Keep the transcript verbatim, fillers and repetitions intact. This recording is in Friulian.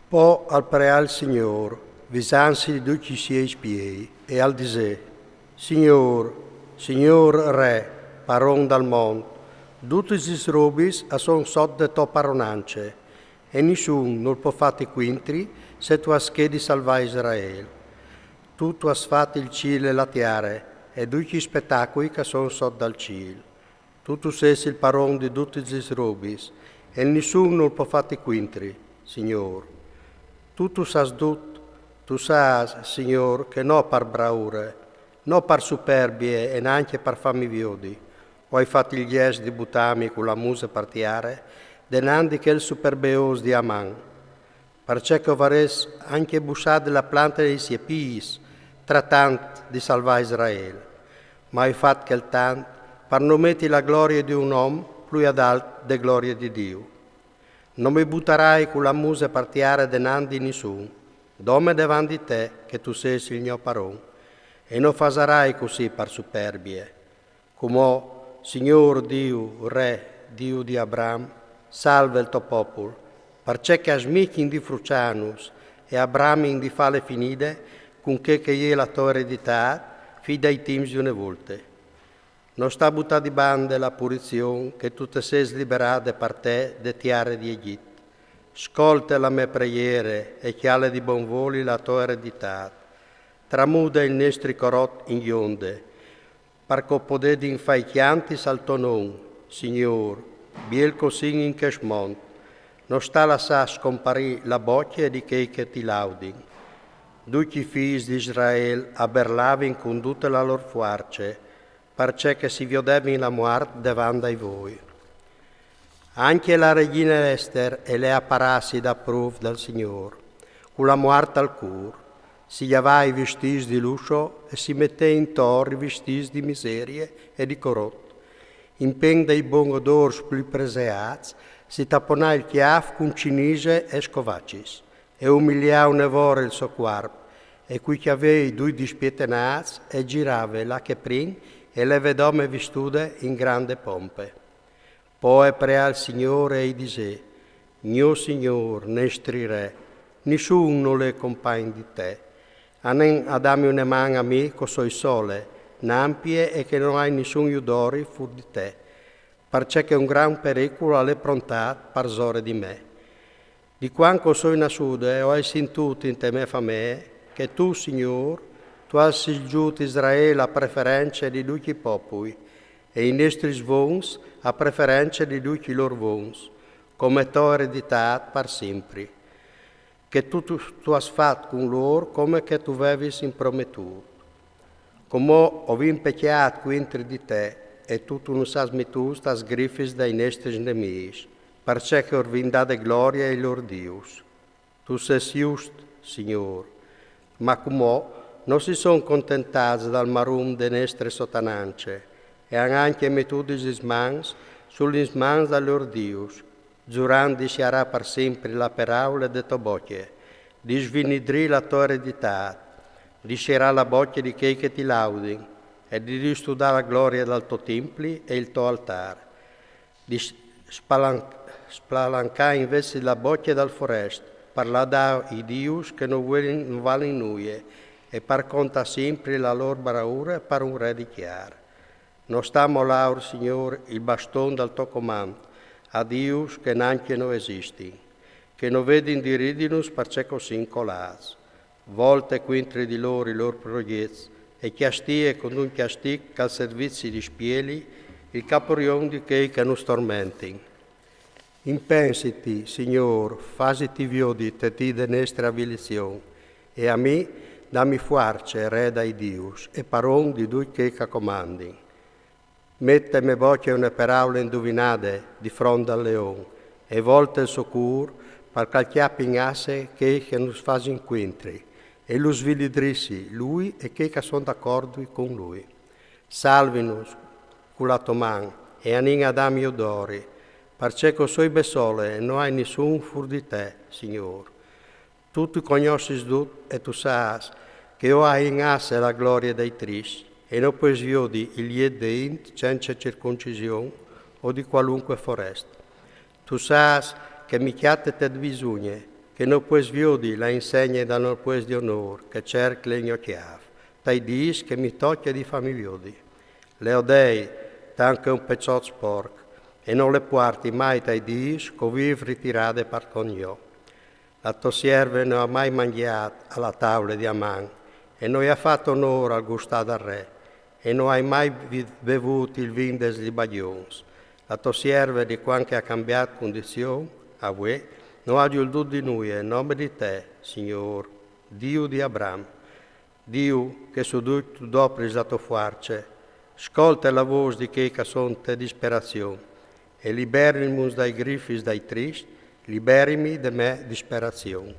Po al preà il Signôr, visansi di ducj i siei spiei, e al disè: Signôr, Signôr Re, paron dal mont, dutis is robis a son sot de to paronance, e nissun nol po fati cuintri, se tu âs chê di salvâ Israel. Tu tu âs fat il cîl e la tiare, e ducj i spetacui ch'a son sot dal cîl. Tu tu sês il paron di dutis is robis, e nissun nol po fati cuintri, Signôr. Tu tu sâs dut, tu sâs, Signôr, che no par braure, no par superbie e nancje par fâmi viodi, o ai fat il gjest di butâmi cu la muse par tiare denant di chel superbeôs di Aman, parcè che o varès ancje bussade la plante dai siei pîts, tratant di salvâ Israel. Ma o ai fat chel tant par no meti la glorie di un om plui adalt de glorie di Diu. No mi butarai cu la muse par tiare denant di nissun, dome devant di te che tu sês il gno paron, e no fasarai cussì par superbie. Cumò, Signôr Diu, Re, Diu di Abram, salve il to popul, parcè che a smicj int di fruçânus e Abram int di fâle finide cun chê che e je la tô ereditât, fin dai timps di une volte. No sta butâ di bande la purizion che tu te sês liberade par te de tiare di Egjit. Scolte la mê preiere e cjale di bon voli la tô ereditât. Tramude il nestri corot in gjonde, par che o podedin fâi cjantis al to non, Signôr, biel che o sin in chest mont. No sta lassâ scomparî la bocje di chei che ti laudin. Ducj i fîs di Israel a berlavin cun dute la lôr fuarce, parcè che si viodevin la muart devant dai voi. Ancje la regjine Ester e le à parâsi da prûf dal Signôr, cu la muart al cûr, si gjavà i vistîts di lusso e si metè intor i vistîts di miserie e di corot. Implen dai bon odôrs plui preseâts, si taponà il cjâf cun cinise e scovacis, e umilià une vore il so cuarp, e cui cjavei dui dispietenâts e girave là che prin e le vedome vistude in grande pompe. Po e preà il Signôr e i disè: Gno Signôr, nestri Re, nissun nol è compagn di te. Anìn a dâmi une man a mi che o soi sole, nampie e che no ai nissun judori fûr di te, parcè che un grant pericul al è prontât parsore di me. Di cuant che o soi nassude o ai sintût inte mê famee che tu, Signôr, tu âs sigjût Israel a preference di ducj i popui, e i nestris vons a preference di ducj i lôr vons, come tô ereditât par simpri, che tu, tu, tu âs fat cun lôr come che tu vevis imprometût. Cumò o vin pecjât cuintri di te, e tu, tu nus âs metûts tas grifis dai nestris nemîs, parcè che o vin dade glorie ai lôr dius. Tu sês just, Signôr. Ma cumò no si son contentâts dal marum de nestre sotanance, e a àn ancje metudis lis mans su lis mans dai lôr dius, zurant di siarâ par simpri la peraule de tô bocje, di svinidrî la tô ereditât, di siarâ la bocje di chei che ti laudin, e di distudâ la glorie dal to timpli e il to altâr, di s-, spalan-, spalancâ invezit la bocje dal forest, par laudâ i dius che no vuelin, no valin nuie, e par contâ simpri la lôr braure par un re di cjâr. No sta molâur, Signôr, il baston dal to comant a dius che nancje no esistin, che no vedin di ridinus parcè che o sin colâts. Volte cuintri di lôr i lôr progjets, e cjastie cun un cjastigh che al servizi di spieli il caporion di chei che nus tormentin. Impensiti, Signôr, fasiti viodi te dì de nestre avilizion, e a mi dami fuarce, re dai dius, e paron di ducj chei che a comandin. Met te mê bocje une peraule induvinade di front dal leon, e volte il so cûr, par che al cjapi in asse chei che nus fasin cuintri, e lu svinidrissi, lui e chei che a son d'acordi cun lui. Salvinus cu la tô man, e anìn a dâmi odori, parcè che o soi bessole e no ai nissun fûr di te, Signôr. Tu, tu cognossis dut e tu sâs che o ai in asse la glorie dai triscj, e no pues viodi il jet de int cence circuncision o di cualuncue forest. Tu sâs che mi cjate te bisugne, che no pues viodi la insegne dal nol puest di onôr che cerc le gno cjâf, tai dîs che mi tocje di fâmi viodi. Le odei tant che un peçot sporc, e no le puarti mai tai dîs che o vîf ritirade par cont gno. La tô sierve no à mai mangjât a la taule di Aman, e no i à fat onôr al gustâ dal re, e no ai mai vi-, bevût il vin des libagjons. La tô sierve, di cuant che e à cambiât condizion, a vuê, no à gjoldût di nuie, in nome di te, Signôr, Diu di Abram, Diu che su ducj tu dopris la tô fuarce, scolte la vôs di chei che a son te disperazion, e liberimimus dai grifis dai triscj, liberimi de mê disperazion.